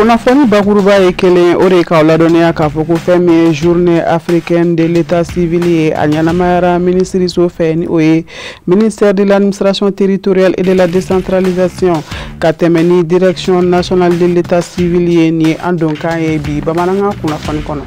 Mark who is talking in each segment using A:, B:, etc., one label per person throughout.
A: Kunnafoni bakuruba ye kelen, o de k'aw ladɔnniya k'a fɔ ko fɛn min ye Journée africaine de l'état civil ye, a ɲɛnamayara minisiriso fɛ, ni o ye ministère de l'Administration territoriale et de la Décentralisation, ka tɛmɛ ni Direction nationale de l'état civil ye. Nin ye an donkan ye bi bamanankan kunnafoni kɔnɔ.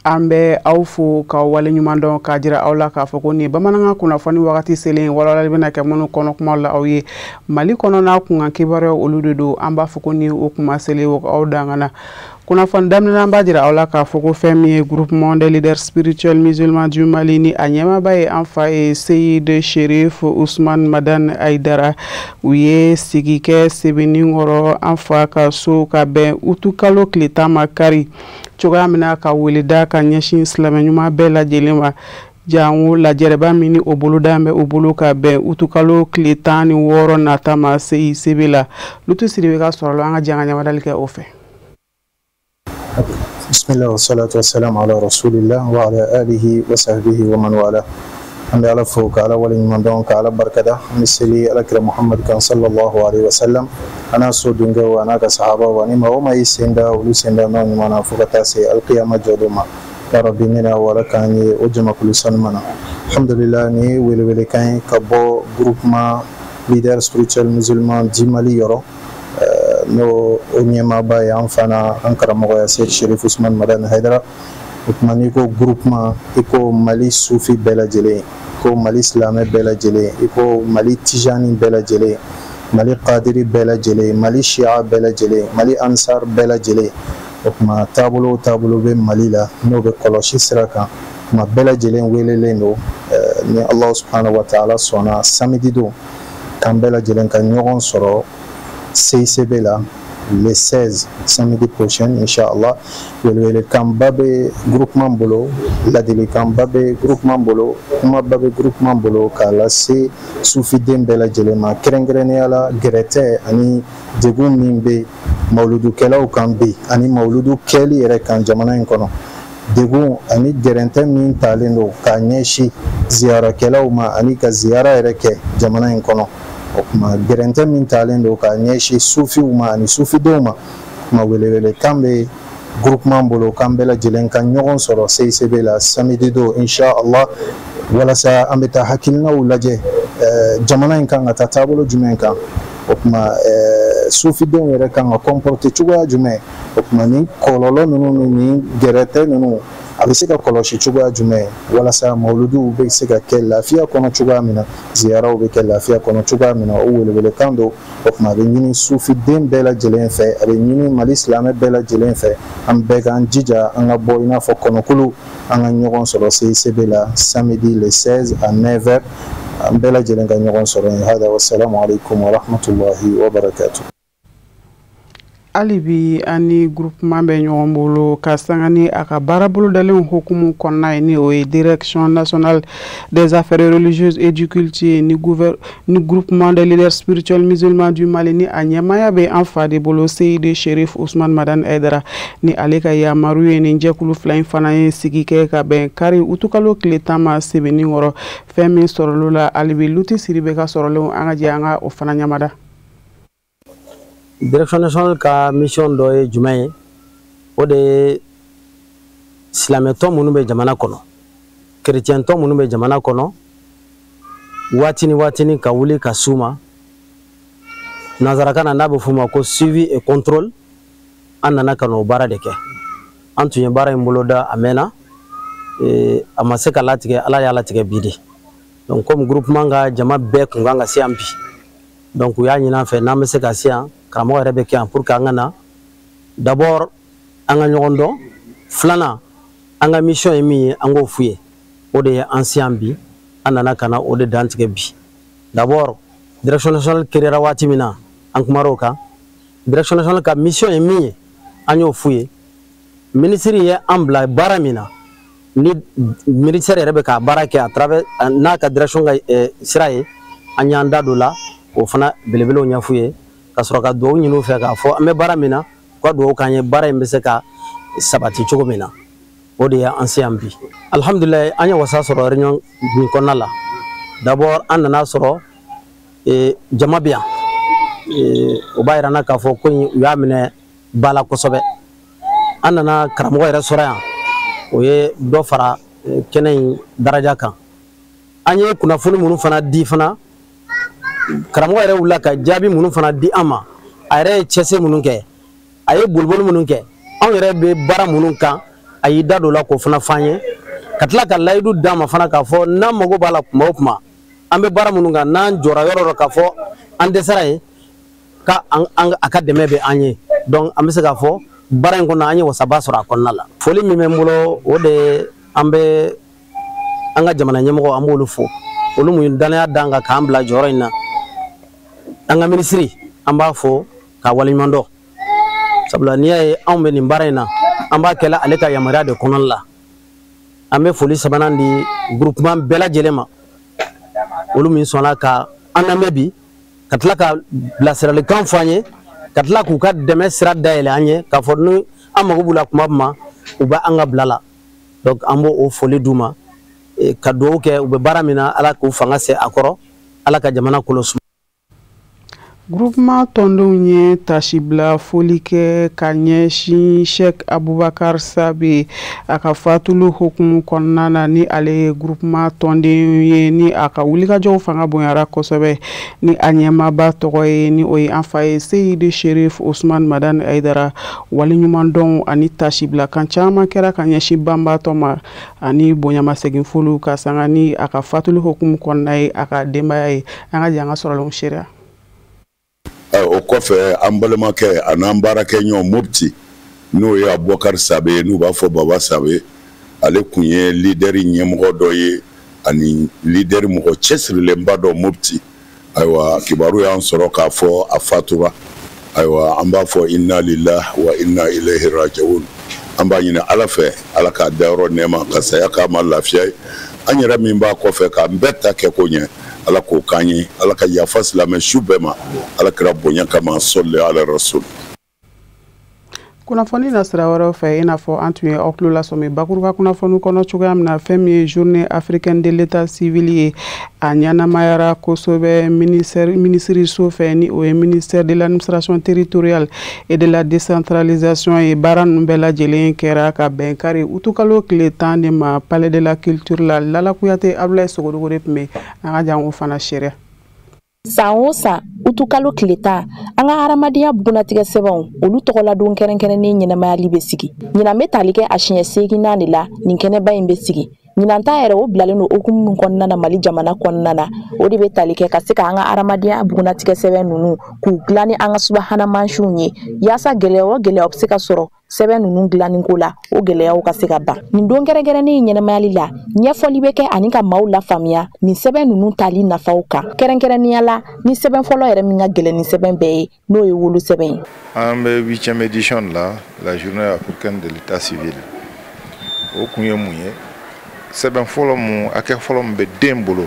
A: An bɛ aw fo k'aw waleɲuman dɔn, k'a jira aw la k'a fɔ ko nin bamanankan kunnafoni wagati selen, walawalali bɛna kɛ minnu kɔnɔ kumaw la aw ye Mali kɔnɔna kunkan kibaruyaw, olu de don. An b'a fɔ ko ni o kuma selen, aw dangana. Kunnafoni daminɛ, an b'a jira aw la k'a fɔ ko fɛn min ye Groupement des leaders spirituels musulmans du Mali, ni a ɲɛmaaba ye an fa ye Seyid Sherif Usman Madan Aidara, u ye sigi kɛ Sebenikɔrɔ an fa ka so ka bɛn utukalo tile 10 ma kari, cogoya min na ka weleda ka ɲɛsin silamɛ ɲuman bɛɛ lajɛlen ma, jango lajɛrɛba min ni o boloda bɛ u bolo ka bɛn utukalo tile 16 nata ma CICB la. Lutu Sidibe ka sɔrɔ la, an ka jɛ an ka ɲamadali kɛ o fɛ.
B: Bismillah wa salatu wa salam ala rasulillah wa ala alihi wa sahbihi wa man wala. An bɛ Ala fo ka Ala waleɲuman dɔn, ka Ala barikada. An bɛ seli Alakira Muhamad kan sallallahu alaihi wa sallam, a n'a so dunkew, a n'a ka sahabaw, ani maa o maa y'i sen da olu sen da nɔ ɲuman na fo ka taa se alkiyama jɔdon ma. Ya Rabbi, ne na wala k'an ye o jamakulu sanuman na. Alhamdulillah, nin ye welewelekan ye ka bɔ Groupement leader spirituel musulman du Mali yɔrɔ, n'o o ɲɛmaaba ye an fana an karamɔgɔ Seyid Sherif Usman Madani Haidara. O tuma, n'i ko groupement, i ko Mali sufi bɛɛ lajɛlen, i ko Mali silamɛ bɛɛ lajɛlen, i ko Mali tijani bɛɛ lajɛlen, Mali kadiri bɛɛ lajɛlen, Mali shia bɛɛ lajɛlen, Mali ansar bɛɛ lajɛlen. O tuma, taabolo o taabolo bɛ Mali la n'o bɛ kɔlɔsi sira kan, tuma bɛɛ lajɛlen welelen don, ni Alahu subhanahu wa ta'ala sɔnna, samedi don, k'an bɛɛ lajɛlen ka ɲɔgɔn sɔrɔ CICB la le 16, samedi prochain, inchallah. Welewelekanba bɛ groupement bolo, ladilikanba bɛ groupement bolo, kumaba bɛ groupement bolo k'a lase sufiden bɛɛ lajɛlen ma, kɛrɛnkɛrɛnnenya la gɛrɛtɛ ani degun min bɛ mawuludukɛlaw kan bi, ani mawuludu kɛli yɛrɛ kan jamana in kɔnɔ, degun ani gɛrɛntɛ min talen don k'a ɲɛsin ziyarakɛlaw ma ani ka ziyara yɛrɛ kɛ jamana in kɔnɔ. O tuma, gɛrɛntɛ min talen don k'a ɲɛsin sufiw ma ani sufidenw ma, tuma welewelekan bɛ groupement bolo k'an bɛɛ lajɛlen ka ɲɔgɔn sɔrɔ CICB la samedi don, inshallah, walasa an bɛ taa hakilinaw lajɛ, jamana in kan ka taa taabolo jumɛn kan, o tuma sufidenw yɛrɛ kan ka comporter cogoya jumɛn, o tuma nin kɔlɔlɔ ninnu ni nin gɛrɛtɛ ninnu, a bɛ se ka kɔlɔsi cogoya jumɛn, walasa mawuluduw bɛ se ka kɛ lafiya kɔnɔ cogoya min na, ziyaraw bɛ kɛ lafiya kɔnɔ cogoya min na. O welewelekan don. O tuma, a bɛ ɲini sufiden bɛɛ lajɛlen fɛ, a bɛ ɲini Mali silamɛ bɛɛ lajɛlen fɛ, an bɛɛ k'an jija, an ka bɔ i n'a fɔ kɔnɔkulu, an ka ɲɔgɔn sɔrɔ CICB la samedi le 16 à 9h, an bɛɛ lajɛlen ka ɲɔgɔn sɔrɔ yen. Hada wassalamu alaikum wa rahmatullahi wa barakatuh.
A: Hali bi an ni groupement bɛ ɲɔgɔn bolo ka sanga ni a ka baara bolodalenw hukumu kɔnɔna ye, ni o ye Direction nationale des affaires religieuses et du culte ni Groupement des leaders spirituels musulmans du Mali, ni a ɲɛmaaya bɛ an fa de bolo, Seyidi Sherif Usman Madan Aidara, ni ale ka yamaru ye nin jɛkulu fila in fana ye sigi kɛ ka bɛn kari utukalo tile 10 ma Sebenikɔrɔ. Fɛn min sɔrɔlo la, hali bi Luti Sidibe ka sɔrɔlenw, an ka jɛ an ka o fana ɲamada.
C: Direction nationale ka mission dɔ ye jumɛn ye? O de ye silamɛtɔn minnu bɛ jamana kɔnɔ, kerecɛntɔn minnu bɛ jamana kɔnɔ, waati ni waatini ka wuli ka s'u ma. Nanzarakan na, n'a bɛ f'o ma ko suivi et contrôle. An nana ka n'o baara de kɛ. An tun ye baara in boloda a mɛnna, a ma se ka latigɛ, Ala y'a latigɛ bi de. Donc comme groupement ka jama bɛɛ kun kan ka se yan bi, donc u y'a ɲini an fɛ n'an bɛ se ka se yan, karamɔgɔ yɛrɛ bɛ kɛ yan, pour que an ka na d'abord an ka ɲɔgɔn dɔn, filanan an ka mission ye min ye, an k'o f'u ye. O de ye an se yan bi, an nana ka na o de dantigɛ bi. D'abord, direction nationale créera waati min na, an kumara o kan. Direction nationale ka mission ye min ye, an y'o f'u ye. Ministre ye an bila baara min na, ni ministère yɛrɛ bɛ ka baara kɛ à travers n'a ka direction ka sira ye, an y'an da don la o fana belebelew ɲɛf'u ye, ka sɔrɔ ka dugawu ɲini u fɛ k'a fɔ an bɛ baara min na, u ka dugawu k'an ye baara in bɛ se ka sabati cogo min na. O de ye an se yan bi. Alhamdulilayi, an ye wasa sɔrɔ réunion nin kɔnɔna la. D'abord an nana sɔrɔ jama bɛ yan, o b'a yira n na k'a fɔ ko in u y'a minɛ ba la kosɛbɛ. An nana karamɔgɔ yɛrɛ sɔrɔ yan, o ye dɔ fara kɛnɛ in daraja kan. An ye kunnafoni minnu fana di fana, karamɔgɔ yɛrɛ wulila ka jaabi minnu fana di an ma, a yɛrɛ ye cɛsiri minnu kɛ, a ye boliboli minnu kɛ, anw yɛrɛ bɛ baara minnu kan, a y'i da don o la k'o fana f'an ye, ka tila ka layidu d'an ma fana k'a fɔ n'an mago b'a la kuma o kuma, an bɛ baara minnu kan, n'an jɔra yɔrɔ dɔ k'a fɔ an dɛsɛra yen, ka a ka dɛmɛ bɛ an ye. Donc an bɛ se k'a fɔ baara in kɔnɔ an ye wasaba sɔrɔ a kɔnɔna la. Foli min bɛ n bolo, o de ye an bɛ an ka jamana ɲɛmɔgɔ, an b'olu fo, olu mun ye danaya d'an kan k'an bila jɔyɔrɔ in na. An ka minisiri, an b'a fo k'a waleɲuman dɔn, sabula n'i y'a ye anw bɛ nin baara in na, an b'a kɛla ale ka yamaruya de kɔnɔna la. An bɛ foli sabanan di groupement bɛɛ lajɛlen ma, olu min sɔnna ka an lamɛn bi, ka tila ka bilasiralikan fɔ an ye, ka tila k'u ka dɛmɛ sira dayɛlɛ an ye, k'a fɔ ni an mago b'u la kuma o kuma, u bɛ an ka bila la. Donc an b'o o foli d'u ma, ka dugawu kɛ u bɛ baara min na, Ala k'u fanga se a kɔrɔ, Ala ka jamana kolo suma.
A: Groupement tɔndenw ye tasibila foli kɛ ka ɲɛsin Sheikh Abubakar Sabe a ka fatuli hukumu kɔnɔna na, ni ale ye groupement tɔnden ye, ni a ka wulikajɔw fanga bonyara kosɛbɛ, ni a ɲɛmaaba tɔgɔ ye, ni o ye an fa ye Seyidi Sherif Usman Madani Ayidara. Waleɲumandɔn ani tasibila kan caman kɛra ka ɲɛsin banbaatɔ ma ani bonyamasegin foliw ka sanga ni a ka fatuli hukumu kɔnɔna ye, a ka denbaya ye. An ka jɛ an ka sɔrɔlenw seereya.
D: O kɔfɛ, an balimakɛ a n'an baarakɛɲɔgɔn Mopti, n'o ye Abubakar Sabe ye, n'u b'a fɔ Baba Sabe, ale kun ye leader ɲɛmɔgɔ dɔ ye ani leader mɔgɔ cɛsirilenba dɔ Mopti. Ayiwa, kibaru y'an sɔrɔ k'a fɔ a fatura. Ayiwa, an b'a fɔ inna lillahi wa inna ilayhi raji'un. An b'a ɲini Ala fɛ, Ala k'a dayɔrɔ nɛɛma, ka saya k'a ma lafiya ye. An yɛrɛ min b'a kɔfɛ k'an bɛɛ ta kɛ ko ɲɛ, Ala k'o k'an ye, Ala ka yafa silamɛ su bɛɛ ma, Ala kira bonya kama, sɔli ala rasul.
A: Kunnafoni na sira wɛrɛw fɛ, i n'a fɔ an tun ye aw tulo lasɔmi bakuruba kunnafoni kɔnɔ cogoya min na, fɛn min ye Journée africaine de l'état civil ye, a ɲɛnamayara kosɛbɛ minisiriso fɛ, ni o ye ministère de l'Administration territoriale et de la Décentralisation ye. Baara ninnu bɛɛ lajɛlen kɛra ka bɛn kari utukalo tile 10 de ma, Palais de la Culture la. Lala Kuyate, Abulaye Sogodogo de tun bɛ, an ka jan o fana seereya.
E: San o san utukalo tile 10, an ka hadamadenya bugunatigɛ sɛbɛnw, olu tɔgɔladon kɛrɛnkɛrɛnnen ɲɛnamayali bɛ sigi. Ɲinan bɛ tali kɛ a siɲɛ 8nan de la nin kɛnɛba in bɛ sigi. Ɲinan ta yɛrɛ, o bilalen don hukumu min kɔnɔna na Mali jamana kɔnɔna na, o de bɛ tali kɛ ka se ka an ka hadamadenya bugunatigɛ sɛbɛn ninnu k'u dilan ni an ka subahana mansinw ye, yaasa gɛlɛya o gɛlɛya bɛ se ka sɔrɔ sɛbɛn ninnu dilanni ko la, o gɛlɛyaw ka se ka ban. Nin don kɛrɛnkɛrɛnnen in ɲɛnamayali la, ɲɛfɔli bɛ kɛ ani ka maaw lafaamuya nin sɛbɛn ninnu tali nafaw kan, kɛrɛnkɛrɛnnenya la ni sɛbɛn fɔlɔ yɛrɛ min ka gɛlɛn ni sɛbɛn bɛɛ ye, n'o ye wolo sɛbɛn ye.
F: An bɛ 8e édition de la, la Journée africaine de l'état civil. O kun ye mun ye? Sɛbɛn fɔlɔ mun, hakɛ fɔlɔ min bɛ den bolo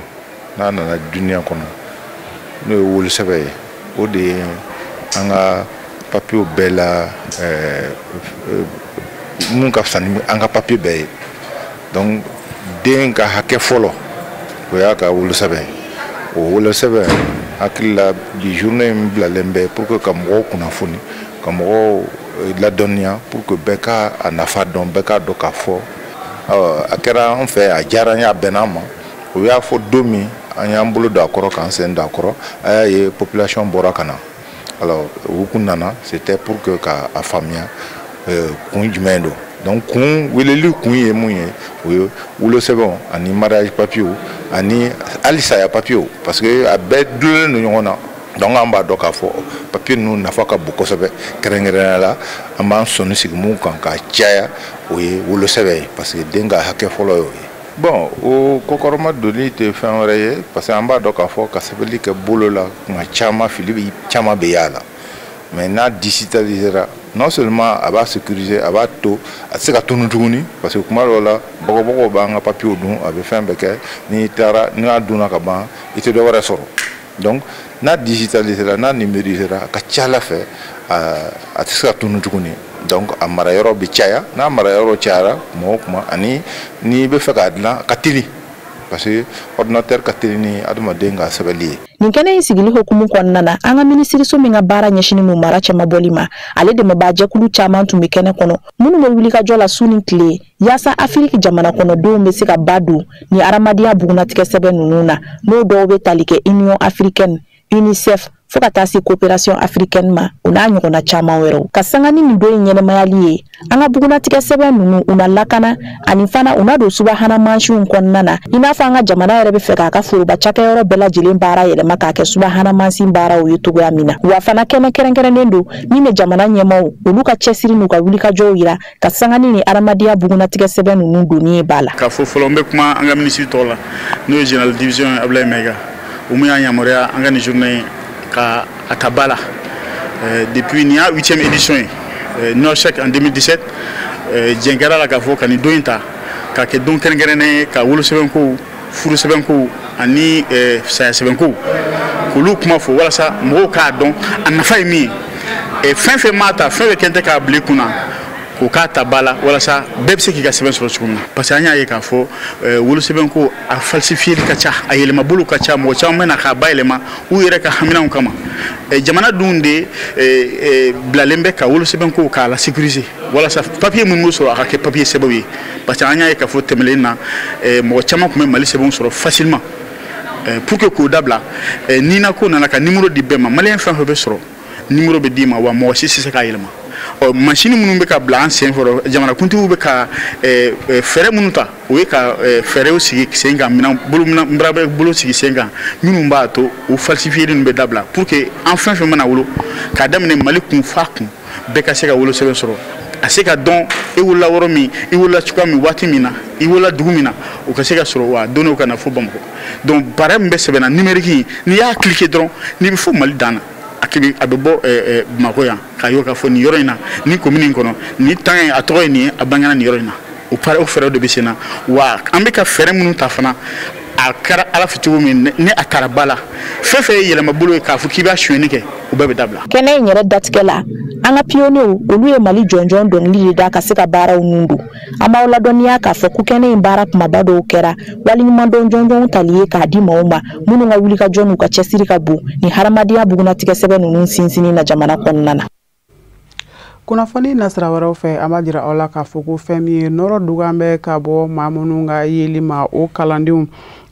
F: n'a nana duniya kɔnɔ, n'o ye wolo sɛbɛn ye, o de ye an ka papiyew bɛɛ la mun ka fisa ni an ka papiye bɛɛ ye. Donc den ka hakɛ fɔlɔ, o y'a ka wolo sɛbɛn ye. O wolo sɛbɛn, hakili la bi journée in bilalen bɛ pour que ka mɔgɔw kunnafoni, ka mɔgɔw ladɔnniya, pour que bɛɛ ka a nafa dɔn, bɛɛ k'a dɔn k'a fɔ a kɛra an fɛ, a diyara an ye, a bɛnna an ma. O y'a fɔ don min an y'an bolo don a kɔrɔ, k'an sen don a kɔrɔ, a y'a ye population bɔra ka na. Alors u kun nana, c'était pour que ka a faamuya kun jumɛn don. Donc kun weleli kun ye mun ye? O ye wolosɛbɛnw ani mariage papiers ani hali saya papiers, parce que a bɛɛ dulonnen don ɲɔgɔn na. Donc an b'a dɔn k'a fɔ papier ninnu nafa ka bon kosɛbɛ. Kɛrɛnkɛrɛnnenya la, an b'an sɔnni sigi mun kan k'a caya, o ye wolosɛbɛn ye, parce que den ka hakɛ fɔlɔ y'o ye. Bon, o kɔkɔrɔma donni tɛ fɛn wɛrɛ ye, parce que an b'a dɔn k'a fɔ ka sɛbɛnni kɛ bolo la, kuma caman fili caman bɛ y'a la. Mais n'a digitalisera, non seulement a b'a sécuriser, a b'a to a tɛ se ka tunun tuguni, parce que kuma dɔw la bɔgɔbɔgɔw b'an ka papiyew dun, a bɛ fɛn bɛɛ kɛ. N'i taara n'a dunna ka ban, i tɛ dɔ wɛrɛ sɔrɔ. Donc n'a digitalisera, n'a numérisera, a ka ca Ala fɛ a tɛ se ka tunun tuguni. Donc a marayɔrɔ bɛ caya. N'a marayɔrɔ cayara kuma o kuma, ani n'i bɛ fɛ k'a dilan, a ka teli. Parce que ordinateur ka teli ni adamaden ka sɛbɛnli ye.
E: Nin kɛnɛ in sigili hukumu kɔnɔna na, an ka minisiriso min ka baara ɲɛsinin don mara cɛmabɔli ma, ale dɛmɛbaajɛkulu caman tun bɛ kɛnɛ kɔnɔ minnu bɛ wulikajɔ la su ni tile yaasa Afiriki jamana kɔnɔdenw bɛ se ka ba don ni hadamadenya bugunnatigɛ sɛbɛn ninnu na, n'o dɔw bɛ tali kɛ Union africaine, UNICEF, fo ka taa se coopération africaine ma, o n'a ɲɔgɔnna caman wɛrɛw. Ka sanga ni nin don in ɲɛnɛmayali ye, an ka bugunnatigɛ sɛbɛn ninnu u na lakana ani fana u na don subahana mansinw kɔnɔna na, i n'a fɔ an ka jamana yɛrɛ bɛ fɛ k'a ka foroba cakɛyɔrɔ bɛɛ lajɛlen baara yɛlɛma k'a kɛ subahana mansin baaraw ye cogoya min na. Wa fana kɛnɛ kɛrɛnkɛrɛnnen don min bɛ jamana ɲɛmaaw olu ka cɛsiri n'u ka wulikajɔw yira ka sanga ni hadamadenya bugunnatigɛ sɛbɛn ninnu donni ye ba la.
G: K'a fɔ fɔlɔ, n bɛ kuma an ka minisiri tɔgɔ la, n'o ye général division Abdoulaye Maïga, o mun y'an yamaruya an ka nin journée ka a ta ba la. Depuis nin y'a 8e édition ye, Nouakchott en 2017, diɲɛ kɛra la k'a fɔ ka nin don in ta k'a kɛ don kɛrɛnkɛrɛnnen ye ka wolosɛbɛnkow, furusɛbɛnkow ani sayasɛbɛnkow k'olu kuma fɔ walasa mɔgɔw k'a dɔn a nafa ye min ye. Fɛn fɛn m'a ta, fɛn fɛn kɛn tɛ k'a bila i kunna, k'o k'a ta ba la walasa bɛɛ bɛ se k'i ka sɛbɛn sɔrɔ cogo min na. Parce que an y'a ye k'a fɔ wolosɛbɛnko a falsifier ka ca, a yɛlɛmabolo ka ca, mɔgɔ caman bɛ na k'a bayɛlɛma u yɛrɛ ka haminanw kama. Jamana dun de bilalen bɛ ka wolosɛbɛnko k'a la sécuriser walasa papier minnu bɛ sɔrɔ a ka kɛ papier sɛbɛnw ye. Parce que an y'a ye k'a fɔ tɛmɛnen na, mɔgɔ caman tun bɛ Mali sɛbɛnw sɔrɔ facilement. Pour que k'o dabila, NINA ko nana ka numéro di bɛɛ ma, malien fɛn fɛn bɛ sɔrɔ numéro bɛ d'i ma, wa mɔgɔ si tɛ se k'a yɛlɛma. Ɔ machine minnu bɛ ka bila an sen kɔrɔ, jamanakuntigiw bɛ ka fɛɛrɛ minnu ta, o ye ka fɛɛrɛw sigi sen kan, minɛn bolo minɛn bolo sigi sen kan minnu b'a to o falsifier ninnu bɛ dabila, pour que an fɛn fɛn mana wolo k'a daminɛ Mali kun f'a kun, bɛɛ ka se ka wolosɛbɛn sɔrɔ, a se ka dɔn e wolola yɔrɔ min, i wolola cogoya min, waati min na, i wolola dugu min na, o ka se ka sɔrɔ, wa données ka na fo Bamakɔ. Donc baara min bɛ sɛbɛnna numérique, n'i y'a cliquer dɔrɔn, n'i bɛ fo Mali dan na, a bɛ bɔ Bamakɔ yan k'a ye k'a fɔ nin yɔrɔ in na, nin commune in kɔnɔ, nin tan ye, a tɔgɔ ye nin ye, a bangena nin yɔrɔ in na. O pare o fɛɛrɛw de bɛ sen na, wa an bɛ ka fɛɛrɛ minnu ta fana, a kɛra Ala fɛ cogo min ni a taara ba la, fɛn fɛn ye yɛlɛmabolo ye k'a fɔ k'i b'a sonyɛni kɛ, o bɛɛ bɛ dabila.
E: Kɛnɛ in yɛrɛ datigɛ la, an ka pionniers olu ye Mali jɔnjɔn dɔnkili de da ka se ka baaraw nun don. An b'aw ladɔnniya k'a fɔ ko kɛnɛ in baara kumaba dɔw kɛra waleɲumandɔn jɔnjɔnw tali ye k'a di maaw ma minnu ka wulikajɔ n'u ka cɛsiri ka bon ni hadamadenya bugunnatigɛ sɛbɛn ninnu sinsinni na jamana kɔnɔna na.
A: Kunnafoni nasira wɛrɛw fɛ, an b'a jira aw la k'a fɔ ko fɛn min ye nɔrɔ dugan bɛ ka bɔ maa minnu ka yeli ma, o kalandenw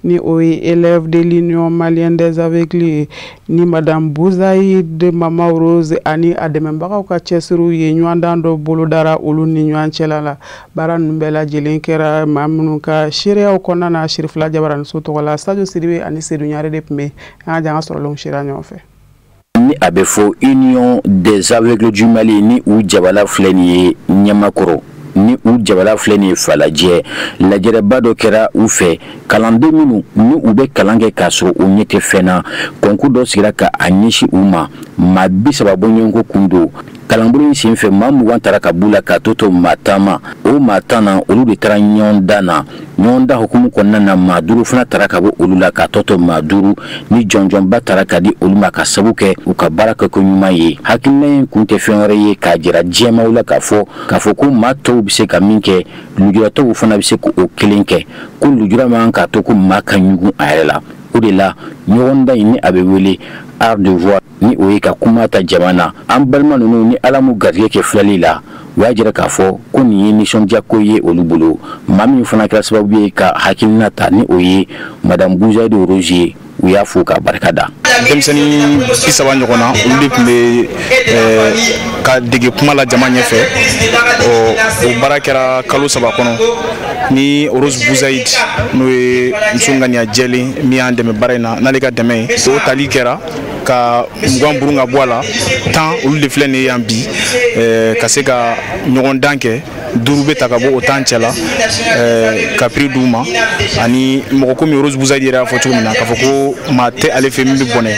A: ni o ye élève de l'Union malienne des aveugles ye, ni madame Bouzaï de Mama Rose ani a dɛmɛbagaw ka cɛsiriw ye, ɲɔgɔndan dɔ bolodara olu ni ɲɔgɔn cɛla la. Baara ninnu bɛɛ lajɛlen kɛra maa minnu ka seereyaw kɔnɔna na, Sirifila Jabaraniso tɔgɔ la, Sadio Sidibe ani Seydou Ɲare de tun bɛ an ka jan ka sɔrɔlenw seereya ɲɔgɔn fɛ.
H: Ni a bɛ fɔ Union des aveugles du Mali, ni u jabala filɛ nin ye Ɲamakɔrɔ, ni u jabala filɛ nin ye Falajɛ, lajɛrɛba dɔ kɛra u fɛ. Kalanden minnu ni u bɛ kalan kɛ k'a sɔrɔ u ɲɛ tɛ fɛn na, kɔnku dɔ sigira ka a ɲɛsin u ma, maa 30 bɔɲɔgɔnko kun don. Kalanbolo in senfɛ, maa 20 taara ka b'u la k'a to maa 10 ma. O maa 10 na, olu de taara ɲɔgɔndan na. Ɲɔgɔndan hukumu kɔnɔna na, maa 5 fana taara ka bɔ olu la k'a tɔ to maa 5, ni jɔnjɔnba taara ka di olu ma ka sabu kɛ u ka baara kɛko ɲuman ye. Hakilina in kun tɛ fɛn wɛrɛ ye k'a jira diɲɛmaaw la k'a fɔ ko maa tɔw bɛ se ka min kɛ, lujuratɔw fana bɛ se k'o kelen kɛ, ko lujura man k'a to ko maa ka ɲugun a yɛrɛ la. O de la ɲɔgɔndan in ni a bɛ wele art de voix, ni o ye ka kuma ta jama na. An balima ninnu ni Ala m'u garijɛgɛ kɛ filɛli la, u y'a jira k'a fɔ ko nin ye nisɔndiyako ye olu bolo. Maa min fana kɛra sababu ye ka hakilina ta, ni o ye madame Bouzaï de Rose ye, u y'a fo k'a barika da.
I: Denmisɛnnin 30 ɲɔgɔn na, olu de tun bɛ ka dege kuma la jama ɲɛfɛ. O baara kɛra kalo 3 kɔnɔ. Ni Rose Bouzaïd, n'o ye muso ŋaniya jɛlen min y'an dɛmɛ baara in na, n'ale ka dɛmɛ ye, o tali kɛra ka 20 burun ka bɔ a la, 10 olu de filɛ nin ye yan bi, ka se ka ɲɔgɔndan kɛ. 5 bɛ ta ka bɔ o 10 cɛ la, ka prix d'u ma. Ani mɔgɔ komi Rose Bouzaïd yɛrɛ y'a fɔ cogo min na, k'a fɔ ko maa tɛ ale fɛ min bɛ bɔnɛ,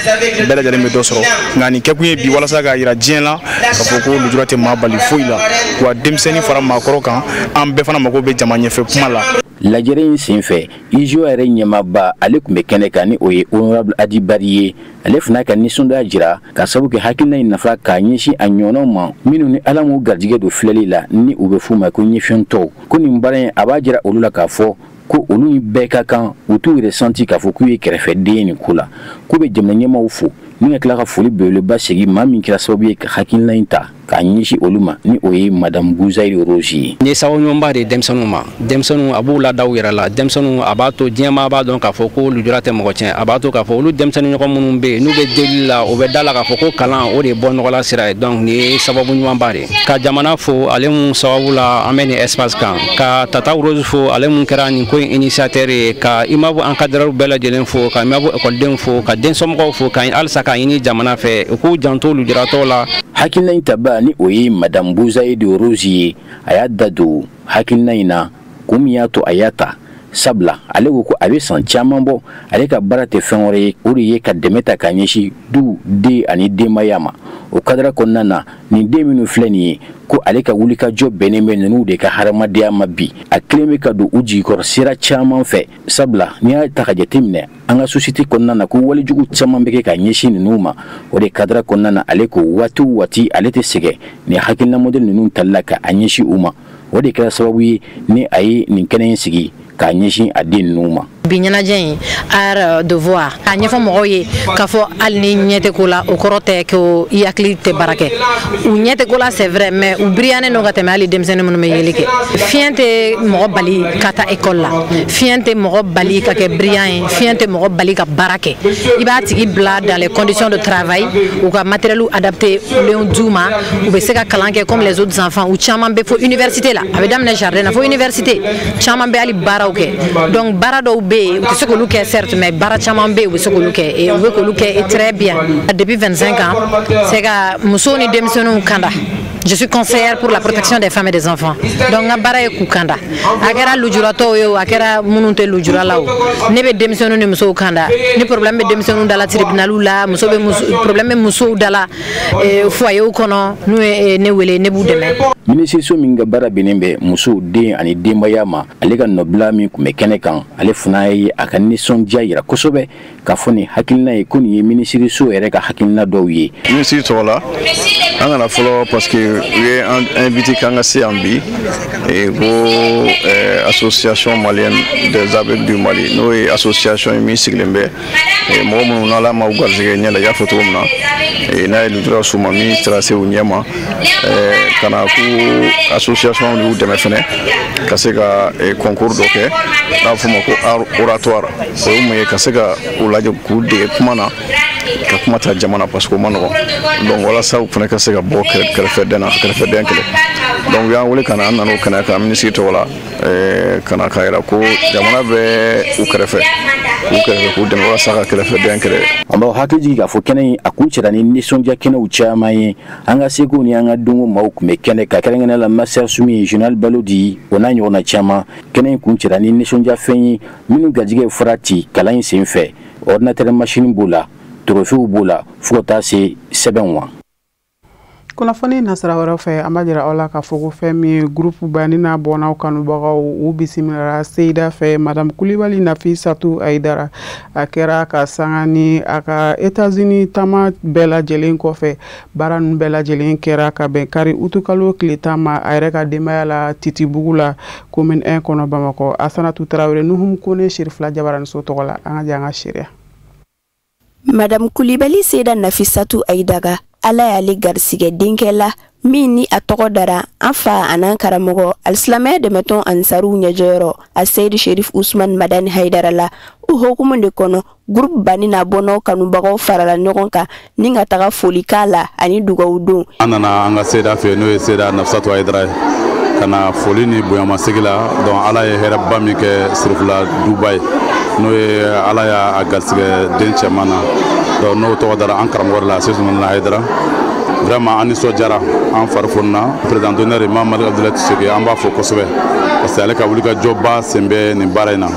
I: bɛɛ lajɛlen bɛ dɔ sɔrɔ. Nka nin kɛkun ye bi walasa k'a jira diɲɛ la k'a fɔ ko lujura tɛ maa bali foyi la, wa denmisɛnnin fara maakɔrɔ kan, an bɛɛ fana mago bɛ jama ɲɛfɛ kuma la.
H: Lajɛrɛ in senfɛ, UJO yɛrɛ ɲɛmaaba ale tun bɛ kɛnɛ kan, ni o ye honorable Adi Bari ye. Ale fana ka nisɔndiya jira ka sababu kɛ hakilina in nafa k'a ɲɛsin a ɲɔgɔnnaw ma minnu ni Ala m'u garijɛgɛ don filɛli la, ni u bɛ f'u ma ko ɲɛfiyɛntɔw. Ko nin baara in a b'a jira olu la k'a fɔ Ko olu bɛɛ ka kan, u t'u yɛrɛ santi k'a fɔ k'u ye kɛrɛfɛden ye nin ko la. K'u bɛ jamana ɲɛmaaw fo ni ka tila ka foli belebeleba segin maa min kɛra sababu ye ka hakilina in ta k'a ɲɛsin olu ma, ni o ye Madame Bouzaïdi Rose ye.
J: Nin ye sababu ɲumanba de ye denmisɛnninw ma. Denmisɛnninw, a b'u lada u yɛrɛ la. Denmisɛnninw, a b'a to diɲɛmaa b'a dɔn k'a fɔ ko lujura tɛ mɔgɔ tiɲɛ. A b'a to k'a fɔ olu denmisɛnnin ɲɔgɔn minnu bɛ yen, n'u bɛ delili la, u bɛ da la k'a fɔ ko kalan, o de ye bɔ nɔgɔla sira ye. Donc nin ye sababu ɲumanba de ye. Ka jamana fo, ale mun sababu la an bɛ nin espace kan, ka Tata Rose fo, ale mun kɛra nin ko in initiateur ye, ka immeuble encadreur bɛɛ lajɛlen fo, ka immeuble ekɔlidenw fo, ka densomɔgɔw fo, ka halisa k'a ɲini jamana fɛ u k'u janto lujuratɔw la.
H: Hakilina in taba, ni o ye Madame Bouzaïdi Rose ye, a y'a da don hakilina in na kun min y'a to a y'a ta, sabula ale ko ko a bɛ san caman bɔ, ale ka baara tɛ fɛn wɛrɛ ye, o de ye ka dɛmɛ ta k'a ɲɛsin du den ani denbaya ma. O kadara kɔnɔna na, nin den minnu filɛ nin ye, ko ale ka wulikajɔ bɛnnen bɛ ninnu de ka hadamadenya ma bi. A kelen bɛ ka don u jigikɔrɔ sira caman fɛ, sabula n'i y'a ta ka jateminɛ an ka société kɔnɔna na, ko walejugu caman bɛ kɛ ka ɲɛsin ninnu ma. O de kadara kɔnɔna na, ale ko waati o waati ale tɛ sɛgɛn nin hakilina modèle ninnu tali la ka a ɲɛsin u ma. O de kɛra sababu ye ni a ye nin kɛnɛ in sigi k'a ɲɛsin a den ninnu ma.
K: Bi ɲɛnajɛ in, art de voir, k'a ɲɛfɔ mɔgɔw ye k'a fɔ hali ni ɲɛ tɛ ko la, o kɔrɔ tɛ ko i hakili tɛ baara kɛ. U ɲɛ tɛ ko la, c'est vrai, mais u biriyanen don ka tɛmɛ hali denmisɛnnin minnu bɛ yeli kɛ. Fiɲɛ tɛ mɔgɔ bali ka taa école la, fiɲɛ tɛ mɔgɔ bali ka kɛ brillant ye, fiɲɛ tɛ mɔgɔ bali ka baara kɛ. I b'a tigi bila dans les conditions de travail, u ka matériel adapté lenw d'u ma, u bɛ se ka kalan kɛ comme les autres enfants. U caman bɛ fo université la, a bɛ daminɛ jardin na fo université, caman bɛ hali baaraw kɛ. Donc baara dɔw bɛ yen, u tɛ se k'olu kɛ certes, mais baara caman bɛ yen, u bɛ se k'olu kɛ et u bɛ k'olu kɛ très bien depuis 25 ans. C'est ka musow ni denmisɛnninw kanda. Je suis conseillère pour la protection des femmes et des enfants. Donc n ka baara ye k'u kanda. A kɛra lujuratɔw ye o, a kɛra minnu tɛ lujura la o, ne bɛ denmisɛnninw ni musow kanda. Ni problème bɛ denmisɛnninw da la tribunal la, muso bɛ muso, problème bɛ musow da la foyer kɔnɔ, n'u ye ne wele, ne b'u dɛmɛ.
H: Minisiriso min ka baara bɛnnen bɛ musow, den ani denbaya ma, ale ka nɔbila min tun bɛ kɛnɛ kan, ale fana ye a ka nisɔndiya yira kosɛbɛ k'a fɔ nin hakilina ye ko nin ye minisiriso yɛrɛ ka hakilina dɔw ye.
L: Minisiri tɔgɔ la, an nana fɔlɔ parce que u ye an invité k'an ka se yan bi ko Association malienne des aveugles du Mali, n'o ye association ye min sigilen bɛ mɔgɔ minnu n'Ala ma u garijɛgɛ ɲɛ la, i y'a fɔ cogo min na, n'a ye lujura s'u ma min sera se u ɲɛ ma, ka na ko association y'u dɛmɛ fɛnɛ ka se ka concours dɔ kɛ n'a bɛ f'o ma ko art oratoire. O ye mun ye? Ka se ka u lajɛ k'u dege kuma na, ka kuma ta jama na, parce que o ma nɔgɔn. Donc walasa u fana ka se ka bɔ kɛrɛfɛdɛn na, kɛrɛfɛdɛn kɛlɛ. Donc u y'an wele ka na, an nana o kɛnɛ kan minisiri tɔgɔ la, ka na k'a yira ko jamana bɛ u kɛrɛfɛ, k'u kɛrɛfɛ, k'u dɛmɛ walasa ka kɛrɛfɛdɛn kɛlɛ.
H: An b'aw hakili jigin k'a fɔ kɛnɛ in a kuncɛra ni nisɔndiya kɛnɛw caman ye. An ka seko ni an ka donko maaw tun bɛ kɛnɛ kan, kɛrɛnkɛrɛnnenya la Master Sumi, Général Balodi, o n'a ɲɔgɔnna caman. Kɛnɛ in kuncɛra ni nisɔndiya fɛn ye minnu garijɛgɛ fura ci kalan in sen fɛ. Ordinateur machine b'o la, trophée b'o la, fo ka taa se sɛbɛnw ma.
A: Kunnafoni nasira wɛrɛ fɛ, an b'a jira aw la k'a fɔ ko fɛn min ye groupe Bani n'a bɔnnaw kanubagaw, u bisimilara Seyida fɛ, Madame Kulibali Nafisatu Ayidara. A kɛra ka sanga ni a ka États-Unis taama bɛɛ lajɛlen kɔfɛ. Baara ninnu bɛɛ lajɛlen kɛra ka bɛn kari utukalo tile 10 ma, a yɛrɛ ka denbaya la, Titibugu la, commune 1 kɔnɔ, Bamakɔ. Asanatu Tarawele, Nuhum Kone, Sirifila Jabaraniso tɔgɔ la, an ka jɛ an ka seereya.
M: Madame Kulibali Seyida Nafisatu Ayidaga, Ala y'ale garisɛgɛ denkɛ la min ni a tɔgɔ dara an fa an'an karamɔgɔ alisilamɛya dɛmɛtɔn Ansaruw ɲɛjɔyɔrɔ a Seyidu Sherif Usman Madani Hayidara la. O hukumu de kɔnɔ, groupe Bani n'a bɔnnaw kanubagaw farala ɲɔgɔn kan ni ka taga foli k'a la ani dugawu don.
N: An nana an ka Seyida fɛ, n'o ye Seyida Nafisatu Hayidara ye, ka na foli ni bonyamasegi la. Donc Ala ye hɛrɛba min kɛ Sirifila duba ye, n'o ye Ala y'a garisɛgɛ den cɛman na, donc n'o tɔgɔ dara an karamɔgɔ la, Seyidu Hayidara. Vraiment, an nisɔndiyara, an fari fonina. Président d'honneur Imam Malik Abdoulaye Sissoko, an b'a fo kosɛbɛ parce que ale ka wulikajɔba sen bɛ nin baara in na.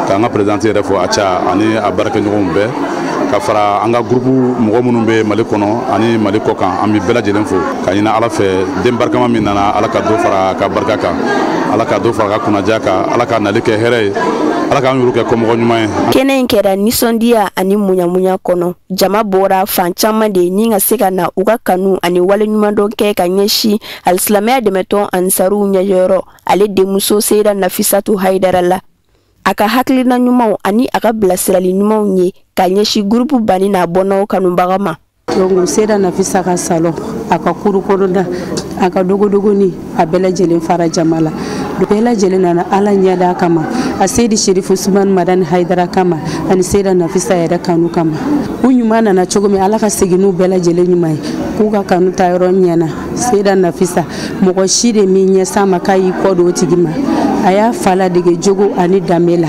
N: K'an ka présidente yɛrɛ fo, a ca ani a baarakɛɲɔgɔnw bɛɛ, ka fara an ka groupe mɔgɔ minnu bɛ Mali kɔnɔ ani Mali kɔ kan, an bɛ bɛɛ lajɛlen fo ka ɲini Ala fɛ, den barikama min nana, Ala ka dɔ fara a ka barika kan, Ala ka dɔ fara a ka kunnaja kan, Ala ka nali kɛ hɛrɛ ye, Ala k'an yɛrɛ kɛ kɔmɔgɔ ɲuman ye.
M: Kɛnɛ in kɛra nisɔndiya ani muɲamuɲa kɔnɔ. Jama bɔra fan caman de ni ka se ka na u ka kanu ani waleɲumandɔn kɛ ka ɲɛsin alisilamɛya dɛmɛtɔn Ansaruw ɲɛjɔyɔrɔ ale denmuso Seyida Nafisatu Hayidara la. A ka hakilina ɲumanw ani a ka bilasirali ɲumanw ye ka ɲɛsin gurupu Bani n'a bɔnnaw kanubaga ma.
O: Donc Seyida Nafisa ka salon, a ka kuru kɔnɔna, a ka dogodogoni, a bɛɛ lajɛlen fara jama la. Bɛɛ lajɛlen nana Ala ɲɛda kama, a Seyidi Sherifu Usumani Madani Hayidara kama, ani Seyida Nafisa yɛrɛ kanu kama. U ɲuman nana cogo min, Ala ka segin n'u bɛɛ lajɛlen ɲuman ye, k'u ka kanu ta yɔrɔ ɲɛna. Seyida Nafisa, mɔgɔ si de min ɲɛ s'a ma k'a y'i kɔ don o tigi ma. A y'a fa ladege jogo ani danbe la.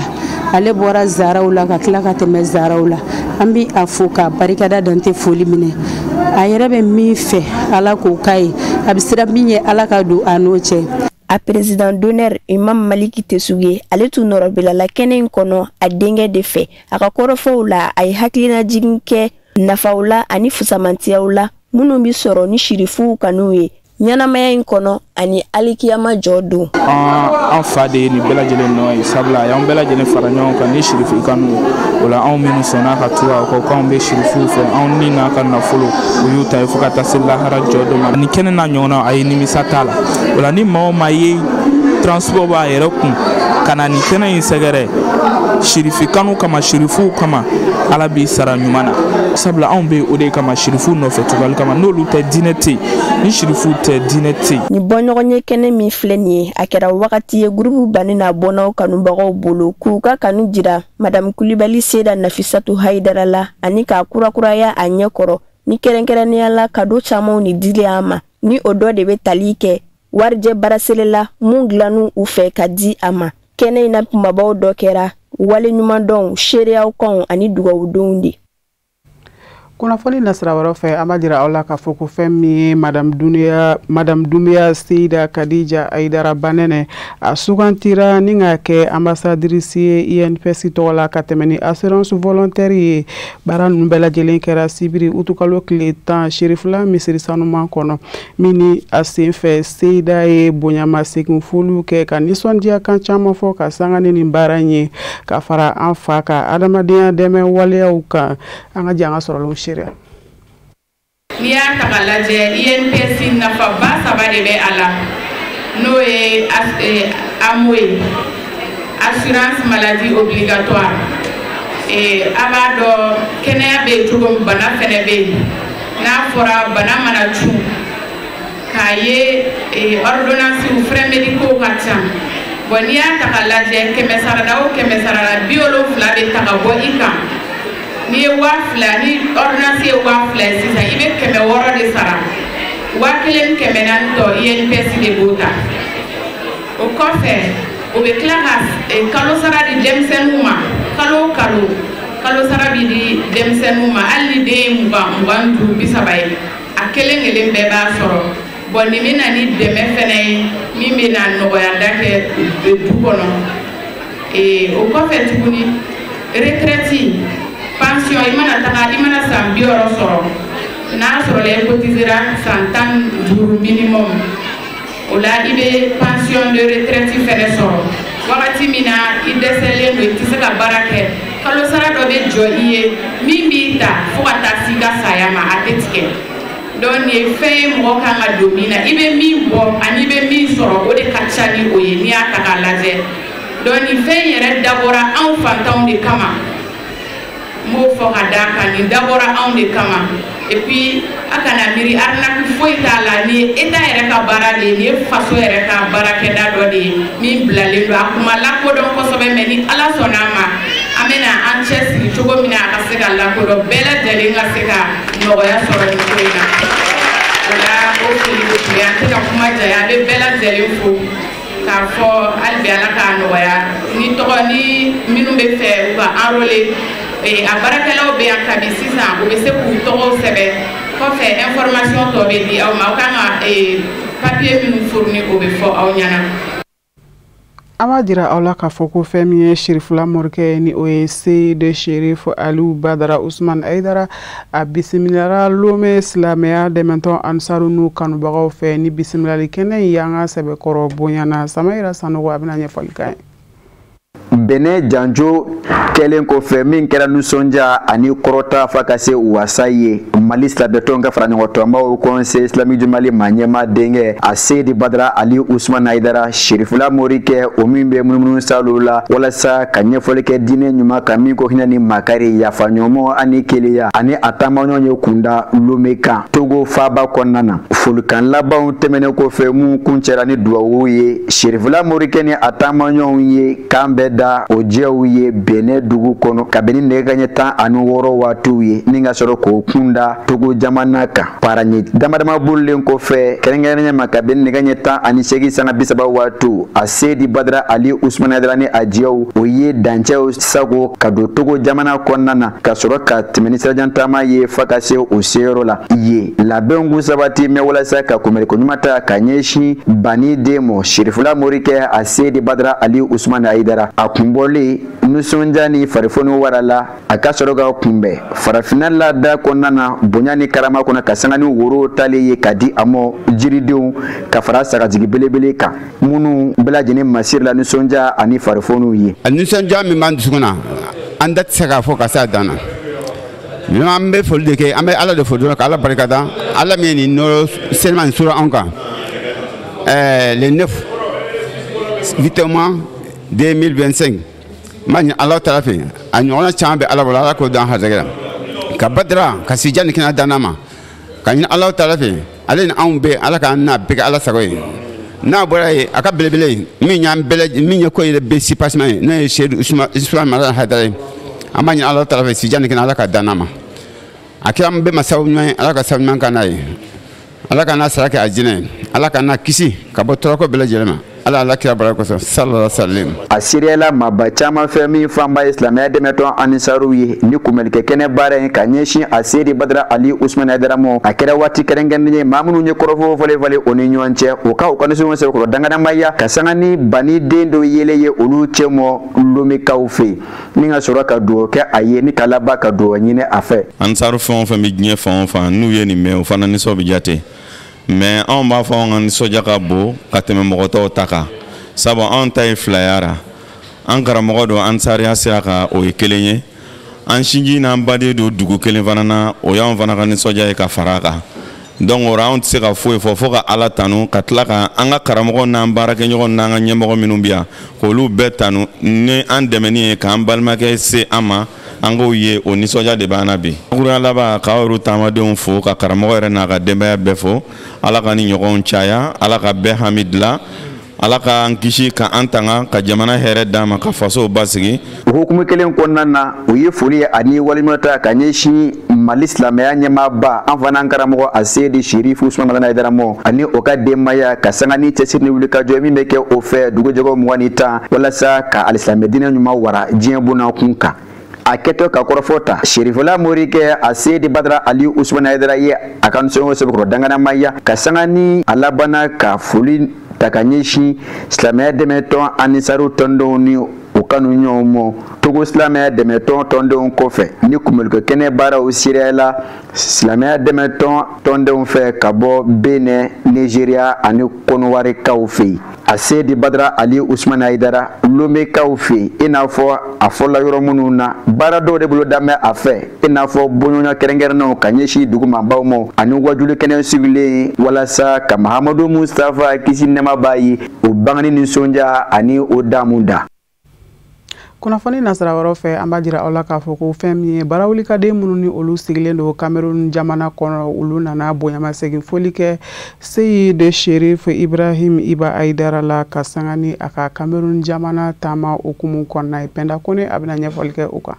O: Ale bɔra zaraw la ka tila ka tɛmɛ zaraw la. An bɛ a fo k'a barikada, dante foli minɛ. A yɛrɛ bɛ min fɛ, Ala k'o k'a ye. A bɛ sira min ye, Ala ka don a n'o cɛ.
M: A président d'honneur, Imam Maliki Tesuge, ale tun nɔrɔbilala kɛnɛ in kɔnɔ a denkɛ de fɛ. A ka kɔrɔfɔw la, a ye hakilinajigin kɛ nafaw la ani fusamantiyaw la minnu bɛ sɔrɔ ni sirifuw kanu ye ɲɛnamaya in kɔnɔ ani alikiyama jɔ don.
P: An fa de ye nin bɛɛ lajɛlen nɔ ye, sabula a y'an bɛɛ lajɛlen fara ɲɔgɔn kan ni sirifu kanu. O la, anw minnu sɔnna ka tugu a kɔ k'anw bɛ sirifuw fɛ, anw ni n'a ka nafolo, o y'u ta ye fo ka taa se lahara jɔ dɔ ma. Nin kɛnɛ n'a ɲɔgɔnna, a ye nimisa t'a la. O la, ni maa o maa ye transport b'a yɛrɛ kun ka na nin kɛnɛ in sɛgɛrɛ sirifi kanu kama, sirifuw kama, Ala b'i sara ɲuman na, sabula anw bɛ o de kama, sirifuw nɔfɛ tugali kama. N'olu tɛ, diinɛ tɛ yen. Ni sirifuw tɛ, diinɛ tɛ yen.
M: Nin bɔɲɔgɔnye kɛnɛ min filɛ nin ye, a kɛra wagati ye gurupu Bani n'a bɔnnaw kanubagaw bolo k'u ka kanu jira Madamu Kulibali Seyida Nafisatu Hayidara la ani k'a kurakuraya a ɲɛ kɔrɔ, ni kɛrɛnkɛrɛnnenya la cadeau camanw ni dili a ma, ni o dɔ de bɛ tali kɛ warijɛ barasele la mun dilannu u fɛ ka di a ma. Kɛnɛ in na kumabaw dɔ kɛra wale ɲumandɔnw, seereyaw kanw ani dugawudenw de.
A: Kunnafoni nasira wɛrɛ fɛ, an b'a jira aw la k'a fɔ ko fɛn min ye Madame Dumbuya Seyida Kadija Ayidara Banɛnɛ, a sugantira ni ka kɛ ambassadrice ye INPS tɔgɔ la ka tɛmɛ ni assurance volontaire ye. Baara ninnu bɛɛ lajɛlen kɛra sibiri utukalo tile 10 Serifula misiri sanuman kɔnɔ, min ni a sen fɛ Seyida ye bonyamasegin foliw kɛ ka nisɔndiya kan caman fɔ ka sanga ni nin baara in ye, ka fara an fa ka adamadenya dɛmɛ waleyaw kan. An ka jɛ an ka sɔrɔlenw seereya.
Q: N'i y'a ta k'a lajɛ, INPS nafaba saba de bɛ a la, n'o ye AMO ye, assurance maladie obligatoire. A b'a dɔn kɛnɛya bɛ yen cogo min, bana fɛnɛ bɛ yen. N'a fɔra bana mana cun k'a ye, ordonnance, frais médicaux ka ca. Bon, n'i y'a ta k'a lajɛ, 100 sarada o 100 sarada, 70 bɛ ta ka bɔ i kan. N'i ye 2000, ni ordonnance ye 2000 ye sisan, i bɛ 600 de sara. 1400 tɔ, INPS de b'o ta. O kɔfɛ, o bɛ tila ka kalo sara di denmisɛnninw ma. Kalo o kalo, kalo sara bɛ di denmisɛnninw ma. Hali ni den ye 20, 25, 30 ye, a kelen kelen bɛɛ b'a sɔrɔ. Bon, nin bɛ na ni dɛmɛ fɛnɛ ye min bɛ na nɔgɔya da kɛ du kɔnɔ. O kɔfɛ tuguni, retraite, pension, i mana taga, i mana san 60 sɔrɔ, n'a sɔrɔla i cotisera san 15 minimum, o la i bɛ pension de retraite fɛnɛ sɔrɔ. Wagati min na i dɛsɛlen don, i tɛ se ka baara kɛ, kalo sara dɔ bɛ jɔ i ye min b'i ta fo ka taa s'i ka saya ma, a tɛ tigɛ. Donc nin ye fɛn ye mɔgɔ kan ka don min na, i bɛ min bɔ ani i bɛ min sɔrɔ, o de ka ca ni o ye n'i y'a ta k'a lajɛ. Donc nin fɛn in yɛrɛ dabɔra anw fantanw de kama. N b'o fɔ ka d'a kan, nin dabɔra anw de kama. Et puis a kana miiri arnaque foyi t'a la. Nin ye état yɛrɛ ka baara de ye, nin ye faso yɛrɛ ka baarakɛda dɔ de ye min bilalen don. A kun ma lakodɔn kosɛbɛ, mais ni Ala sɔnna a ma, an bɛna an cɛsiri cogo min na a ka se ka lakodɔn, bɛɛ lajɛlen ka se ka nɔgɔya sɔrɔ nin ko in na. O la, o foli de tun bɛ. An tɛ ka kuma janya, an bɛ bɛɛ lajɛlen fo k'a fɔ hali bi Ala k'a nɔgɔya. Ni tɔgɔ ni minnu bɛ fɛ u ka enrôler, a baarakɛlaw bɛ yan kabi sisan, u bɛ se k'u tɔgɔw sɛbɛn. Kɔfɛ, information tɔ bɛ di aw ma. Aw kan ka papier minnu fourni, o bɛ fɔ aw ɲɛna.
A: An b'a jira aw la k'a fɔ ko fɛn min ye Sirifula morikɛ, ni o ye Seyidi Sherif Aliyu Badara Usman Ayidara, a bisimilara Lome silamɛya dɛmɛtɔn Ansaru n'u kanubagaw fɛ. Ni bisimilali kɛnɛ in y'an ka sɛbɛkɔrɔ bonyana. Samayira Sanogo, a bɛna ɲɛfɔli k'an ye.
R: Benin janjo kɛlen kɔfɛ, min kɛra nisɔndiya ani kɔrɔta fa ka se wasa ye, Mali silamɛtɔn ka faraɲɔgɔntɔnbaw, Conseil islamique du Mali maa ɲɛmaa denkɛ a Seyidi Badara Ali Usman Hayidara, Sirifila Morikɛ, o min bɛ munumunu salo la walasa ka ɲɛfɔli kɛ diinɛ ɲuman kan, min ko hinɛ ni makari, yafaɲɔgɔn ani kelenya, ani a taamaɲɔgɔn ye kunda Lome kan, Togo faaba kɔnɔna na. Folikan labanw tɛmɛnen kɔfɛ, mun kuncɛra ni duwawu ye, Sirifila Morikɛ ni a taamaɲɔgɔnw ye kan bɛɛ da o jɛw ye Benin dugu kɔnɔ kabini nɛgɛ kanɲɛ 16 waatiw ye, ni ka sɔrɔ k'o kunda Togo jamana kan. Paraɲɛ dama dama bolilen kɔfɛ, kɛrɛnkɛrɛnnenya ma kabini nɛgɛ ɲɛ 18 sanga 30 waatiw, a Seyidi Badara Ali Usman Hayidara ni a jɛw, o ye dancɛw sago ka don Togo jamana kɔnɔna na, ka sɔrɔ ka tɛmɛ ni sirajan taama ye fa ka se o seyɔrɔ la ye. Labɛnw kun sabati mɛ walasa ka kunbɛliko ɲuman ta ka ɲɛsin bani den mɔ, Sirifila Morikɛ a Seyidi Badara Ali Usman Hayidara. A kunbɔlen, nisɔndiya ni farifoni wara la, a ka sɔrɔ ka kunbɛn farafinna laada kɔnɔna na, bonya ni karama kɔnɔ, ka sanga ni woro talen ye ka di a mɔ, jiridenw ka fara sagajigi belebele kan, minnu bɛɛ lajɛlen masiri la nisɔndiya ani farifoniw ye.
S: A nisɔndiya min b'an dusukun na, an da tɛ se k'a fɔ ka se a dan na. An bɛ foli de kɛ, an bɛ Ala de fo dɔrɔn, ka Ala barikada, Ala min ye nin nɔrɔ senima nin sura anw kan le 9 8 mois 2025. N b'a ɲini Ala taala fɛ, a ɲɔgɔnna caman bɛ Ala bolo, Ala k'o dan harijɛgɛ la, ka badara ka sija ni kɛnɛya dan n'a ma, ka ɲini Ala taala fɛ, ale ni anw bɛɛ, Ala k'an n'a bɛɛ kɛ Ala sago ye. N'a bɔra yen, a ka belebele min y'an bɛɛ, min ye ko yɛrɛ bɛɛ sipasima ye, n'o ye Seyidu Usumani Madani Hayidara ye, an b'a ɲini Ala taala fɛ, sija ni kɛnɛya, Ala ka dan n'a ma. A kɛra an bɛɛ ma sababu ɲuman ye, Ala ka sababu ɲuman k'an n'a ye, Ala ka n'a sara kɛ a jinɛ ye, Ala ka n'a kisi ka bɔ tɔɔrɔko bɛɛ lajɛlen ma, Ala ala kira bara kosɔn, sallallahu salim.
R: A seereyala maaba caman fɛ, min fanba ye silamɛya dɛmɛtɔn Anisaruw ye, ni kunbɛlikɛ kɛnɛ baara in ka ɲɛsin a Seyidi Badara Ali Usumani Hayidara ma. A kɛra waati kɛrɛnkɛrɛnnen ye, maa minnu ye kɔrɔfɔ fɔlen falen o ni ɲɔgɔn cɛ, o ka u ka nisɔngɔ sɛbɛkɔrɔ dangadamaya, ka sanga ni bani den dɔ yelen ye olu cɛ mɔ Lomekaw fɛ yen, ni ka sɔrɔ ka dugawu kɛ a ye, ni ka laban ka dugawu ɲini a fɛ.
T: Ansaru fɛn o fɛn bɛ diɲɛ fan o fan, n'u ye nin mɛn, o fana nisɔn bɛ jate, mais anw b'a fɔ anw ka nisɔndiya ka bon ka tɛmɛ mɔgɔ tɔw ta kan, sabu anw ta ye filayara. An karamɔgɔ don ansariya sira kan, o ye kelen ye. An sinji n'an baden don dugu kelen fana na, o y'anw fana ka nisɔndiya ye ka fara a kan. Donc o la, anw tɛ se ka foyi fɔ fo ka Ala tanu, ka tila ka an ka karamɔgɔ n'an baarakɛɲɔgɔn n'an ka ɲɛmɔgɔ minnu bɛ yan, k'olu bɛɛ tanu ni an dɛmɛni ye k'an balimakɛ se an ma, an k'o ye, o nisɔndiya de b'an na bi. Kuruya laban, k'aw yɛrɛ taamadenw fo, ka karamɔgɔ yɛrɛ n'a ka denbaya bɛɛ fo. Ala ka ni ɲɔgɔnw caya, Ala ka bɛɛ hami dilan, Ala k'an kisi ka an tanga, ka jamana hɛrɛ d'an ma, ka fasow basigi.
R: O hukumu kelen kɔnɔna na, u ye foli ani waleɲuman ta ka ɲɛsin Mali silamɛya ɲɛmaaba, an fana karamɔgɔ a Seyidi Sirifu Usumani Madani Hayidara mɔ, ani o ka denbaya, ka sanga ni cɛsiri ni wulikajɔ min bɛ kɛ o fɛ dugujɛgɛ 20 ni 10, walasa ka alisilamɛ diinɛ ɲuman wara diɲɛ bonnakun kan. A kɛtɔ ka kɔrɔfɔ ta, Sirifila Morikɛ a Seyidi Badara Ali Usumani Hayidara ye a ka nisɔngɔ sɛbɛkɔrɔ danganamaya, ka sanga ni a labanna ka foli ta ka ɲɛsin silamɛya dɛmɛtɔn Anisaru tɔndenw ni u kanu ɲɔgɔn mɔ, Togo silamɛya dɛmɛtɔn tɔndenw kɔfɛ, ni kunbɛlikɛ kɛnɛ baaraw seereyala silamɛya dɛmɛtɔn tɔndenw fɛ ka bɔ Benin, Nizeriya ani Kɔnɔwarikaw fɛ yen. A Seyidi Badara Ali Usumani Hayidara, Lomekaw fɛ yen, i n'a fɔ a fɔla yɔrɔ minnu na, baara dɔw de bolo danbɛ a fɛ, i n'a fɔ bɔɲɔgɔnya kɛrɛnkɛrɛnnenw ka ɲɛsin dugumabaw ma, ani wajuli kɛnɛ sigilen walasa ka Mahamadu Mustafa, kisi nɛɛma b'a ye, o bangeni nisɔndiya ani o damu da.
A: Kunnafoni nasira wɛrɛw fɛ, an b'a jira aw la k'a fɔ ko fɛn min ye barawulikaden minnu ni olu sigilen don Cameroun jamana kɔnɔ, olu nana bonyamasegin foli kɛ Seyid Sherif Ibrahim Iba Hayidara la, ka sanga ni a ka Cameroun jamana taama hukumu kɔnɔna ye. Pɛnda Kone, a bɛna ɲɛfɔli kɛ o kan.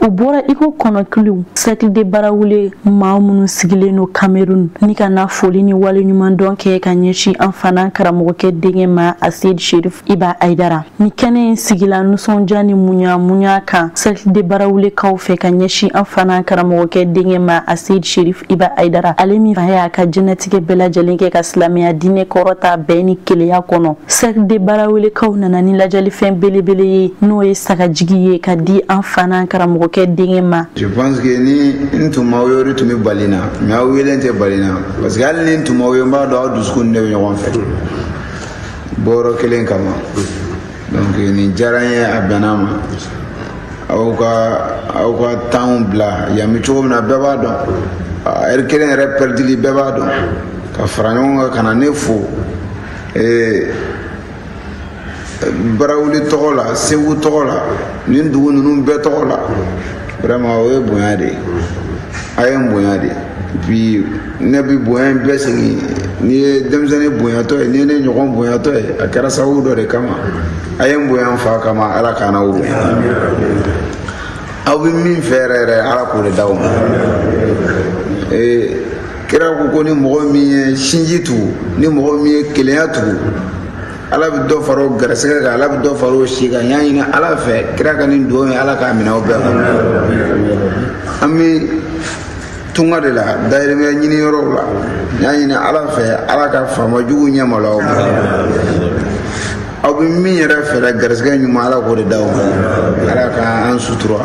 U: U bɔra iko kɔnɔkiliw, Cercle de Barawuli maa minnu sigilen don Cameroun, ni ka na foli ni waleɲuman dɔn kɛ ka ɲɛsin an fana karamɔgɔkɛ denkɛ ma, Aseyid Sherif Iba Hayidara. Ni kɛnɛ in sigila nisɔndiya ni munya munya kan Cercle de Barawulikaw fɛ ka ɲɛsin an fana karamɔgɔkɛ denkɛ ma, Aseyid Sherif Iba Hayidara, ale min y'a ka diɲɛnatigɛ bɛɛ lajɛlen kɛ ka silamɛya diinɛ kɔrɔta bɛn ni keleya kɔnɔ. Cercle de Barawulikaw nana ni lajɛlifɛn belebele ye, n'o ye sagajigi ye, ka di an fana karamɔgɔkɛ denkɛ ma.
V: Je pense que ni n tun m'aw ye, o de tun bɛ bali n na, mais aw yelen tɛ bali n na, parce que hali ni n tun m'aw ye, n b'a dɔn aw dusukun ne bɛ ɲɔgɔn fɛ bɔyɔrɔ kelen kama. Donc nin diyara n ye, a bɛnna ma. Aw ka temps bila yan bɛ cogo min na, bɛɛ b'a dɔn, heure kelen yɛrɛ perdili, bɛɛ b'a dɔn, ka fara ɲɔgɔn kan ka na ne fo Barawuli tɔgɔ la, Segu tɔgɔ la, nin dugu ninnu bɛɛ tɔgɔ la. Vraiment, o ye bonya de ye, a ye n bonya de. Puis ne bi bonya in bɛɛ segin. N'i ye denmisɛnnin bonyatɔ ye, n'i ye ne ɲɔgɔn bonyatɔ ye, a kɛra sababu dɔ de kama. A ye n bonya n fa kama, Ala k'an n'aw bonya. Aw bɛ min fɛ yɛrɛ yɛrɛ, Ala k'o de d'aw ma. Kira ko ko ni mɔgɔ min ye sinji tugu, ni mɔgɔ min ye kelenya tugu, Ala bɛ dɔ fara o gɛrɛsɛgɛ kan, Ala bɛ dɔ fara o si kan. N y'a ɲini Ala fɛ, kira ka nin dugawu in, Ala k'a minɛ aw bɛɛ kɔnɔ. An bɛ tunga de la, dayirimɛ ɲini yɔrɔw la. N y'a ɲini Ala fɛ, Ala ka faama jugu ɲɛ malo aw ma. Aw bɛ min yɛrɛ fɛ, gɛrɛsɛgɛ ɲuman, Ala k'o de d'aw ma. Ala k'an sutura.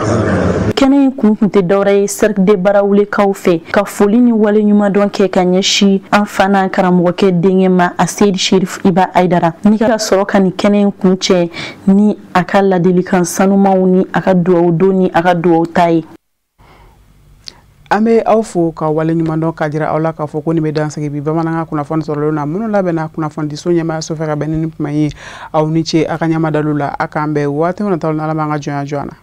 U: Kɛnɛ in kun tun tɛ dɔwɛrɛ ye Cercle de Barawulekaw fɛ ka foli ni wale ɲumandɔn kɛ ka ɲɛsin an fa n'an karamɔgɔkɛ denkɛ ma, a Seyidi Sherif Iba Ayidara, ni ka sɔrɔ ka nin kɛnɛ in kun cɛ ni a ka ladilikan sanumaw ni a ka duwawu don ni a ka duwawu ta ye.
A: An bɛ aw fo ka wale ɲuman dɔn, k'a jira aw la k'a fɔ ko nin bɛ dansigi bi bamanankan kunnafoni sɔrɔlenw na, minnu labɛnna kunnafonidiso ɲɛmaayaso fɛ ka bɛn ni nin kuma ye. Aw ni ce a ka ɲɛmadalu la. A k'an bɛn waati nataw la, Ala m'an ka jɔnya jɔ an na.